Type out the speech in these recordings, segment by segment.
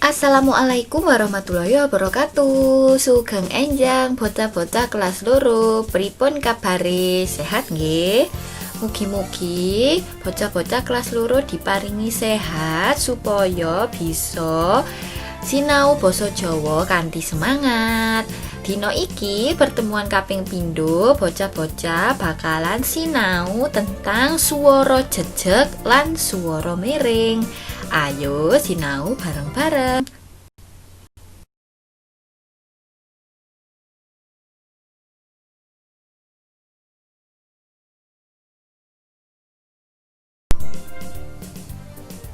Assalamualaikum warahmatullahi wabarakatuh. Sugeng enjang bocah-bocah kelas 2. Pripun kabare? Sehat nggih? Mugi-mugi bocah-bocah kelas 2 diparingi sehat supaya bisa sinau basa Jawa kanthi semangat. Dina iki pertemuan kaping pindho bocah-bocah bakalan sinau tentang swara jejeg lan swara miring. Ayo sinau bareng-bareng.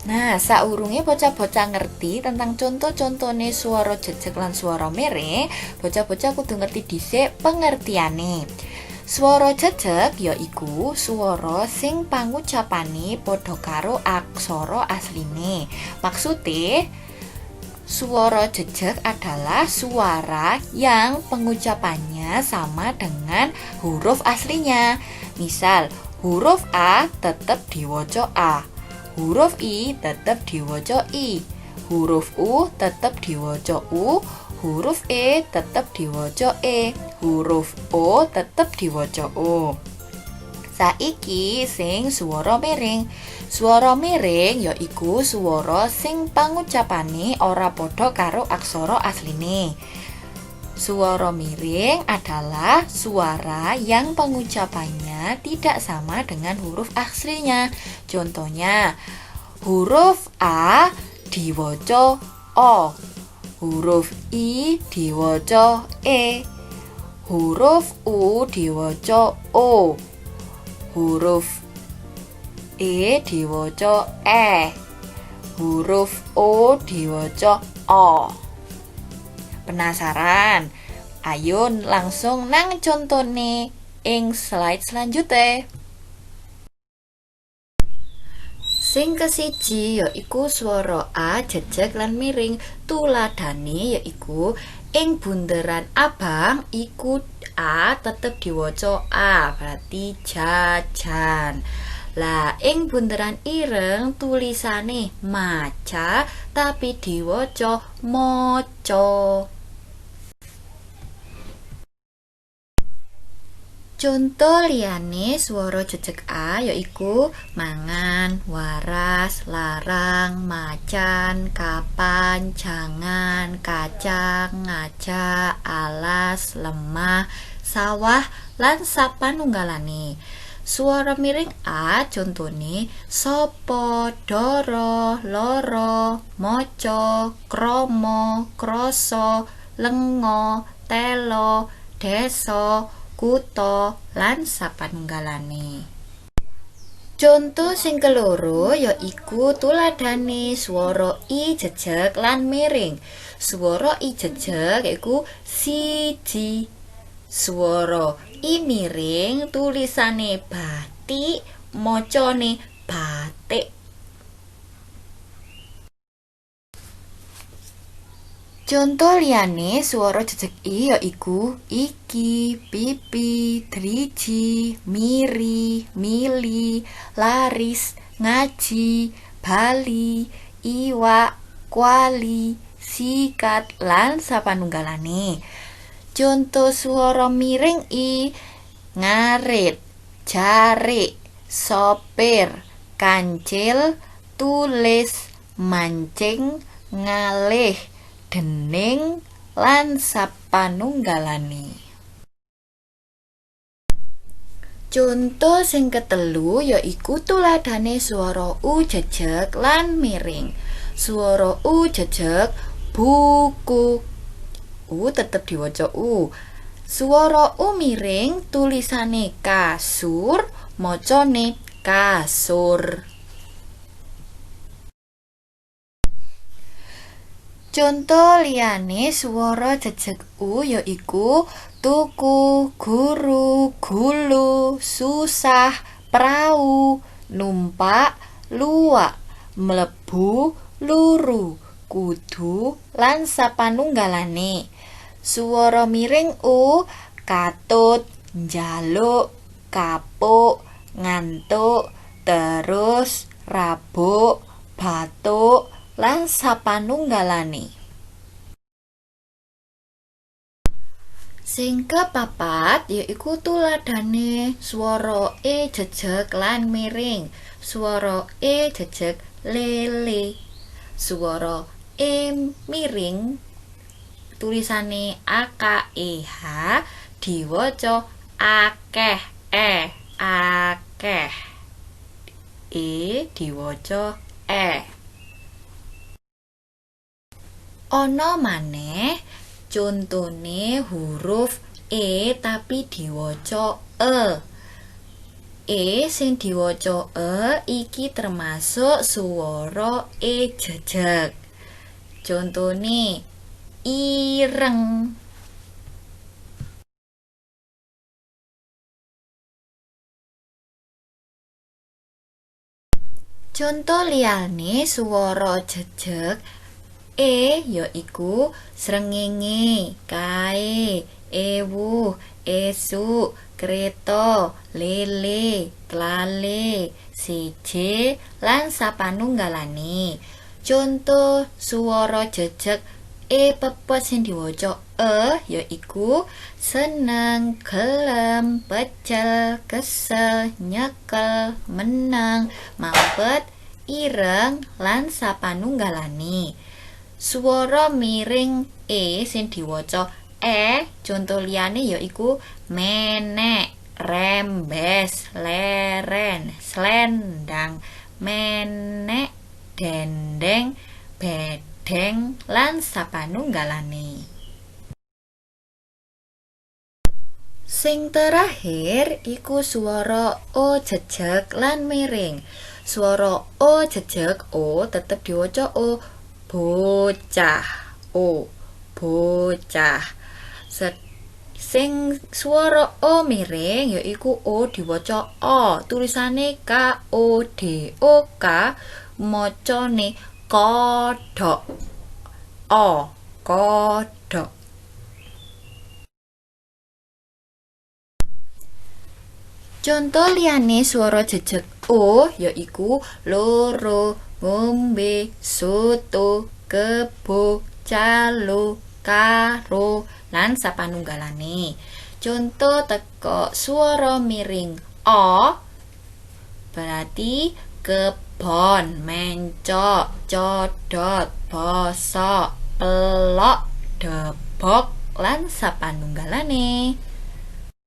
Nah, saurunge bocah-bocah ngerti tentang contoh-contone swara jejeg lan swara miring, bocah-bocah kudu ngerti dhisik pengertiane. Swara jejeg yaiku swara sing pangucapane padha karo aksara asline. Maksude, swara jejeg adalah suara yang pengucapannya sama dengan huruf aslinya. Misal, huruf A tetep diwaca A, huruf I tetep diwaca I, huruf U tetep diwaca U, huruf E tetep diwaca E, huruf O tetep diwaca O. Saiki sing swara miring. Swara miring yaiku swara sing pangucapane ora padha karo aksara asline. Swara miring adalah suara yang pengucapannya tidak sama dengan huruf aslinya. Contohnya, huruf A diwaca O, huruf I diwaca E, huruf U diwaca O, huruf E diwaca E, huruf O diwaca O. Penasaran? Ayo langsung nang contone ing slide selanjutnya. Sing kesiji yaiku swara A jejeg lan miring. Tuladhane yaiku ing bunderan abang iku A tetep diwaca A, berarti jajan. Lah ing bunderan ireng tulisane maca tapi diwaca maca. Conto liyane swara jejeg A yaiku mangan, waras, larang, macan, kapan, jangan, kacang, ngajak, alas, lemah, sawah, lan sapanunggalane. Swara miring A contone sapa, dara, lara, maca, krama, krasa, lenga, tela, desa, kutha, lan sapanunggalane. Conto sing keloro yaiku tuladhane swara I jejeg lan miring. Swara I jejeg yaiku siji. Swara I miring tulisane batik, macane batik. Conto liyane swara jejeg I yaiku iki, pipi, driji, miri, mili, laris, ngaji, bali, iwak, kuali, sikat, lan sapanunggalane. Conto swara miring I ngarit, jarik, sopir, kancil, tulis, mancing, ngalih, dening, lan sapanunggalane. Conto sing ketelu yaiku tuladhane swara U jejeg lan miring. Swara U jejeg buku. U tetep diwaca U. Swara U miring tulisane kasur, macane kasur. Conto liyane swara jejeg U yaiku tuku, guru, gulu, susah, prau, numpak, luwak, mlebu, luru, kudu, lan sapanunggalane. Swara miring U katut, njaluk, kapuk, ngantuk, terus, rabuk, batuk, lan sapanunggalane. Sing kepapat yaiku tuladhane swara e jejeg lan miring. Swara e jejeg lele. Swara e miring tulisane a k e h diwaca akeh e akeh. E diwaca e. Ana maneh contone huruf e tapi diwaca e. E sing diwaca e iki termasuk swara e jejeg. Contone ireng. Conto liyane swara jejeg e yaiku srengenge, kae, ewuh, esuk, kreta, lele, tlale, seje, lan sapanunggalane. Conto swara jejeg e pepet sing diwaca e yaiku seneng, gelem, pecel, kesel, nyekel, meneng, mampet, ireng, lan sapanunggalane. Swara miring e sing diwaca e, conto liyane yaiku menek, rembes, leren, slendang, menek, dendeng, bedeng, lan sapanunggalane. Sing terakhir iku swara o jejeg lan miring. Swara o jejeg o tetep diwaca o. Bocah, o, bocah. Sing swara o miring yaiku o diwaca o, tulisane k o d o k, macane kodhok. O, kodhok. Conto liyane swara jejeg o yaiku loro, ngombe, soto, kebo, calo, karo, lan sapanunggalane. Conto teko swara miring o berarti kebon, mencok, codot, bosok, pelok, debok, lan sapanunggalane.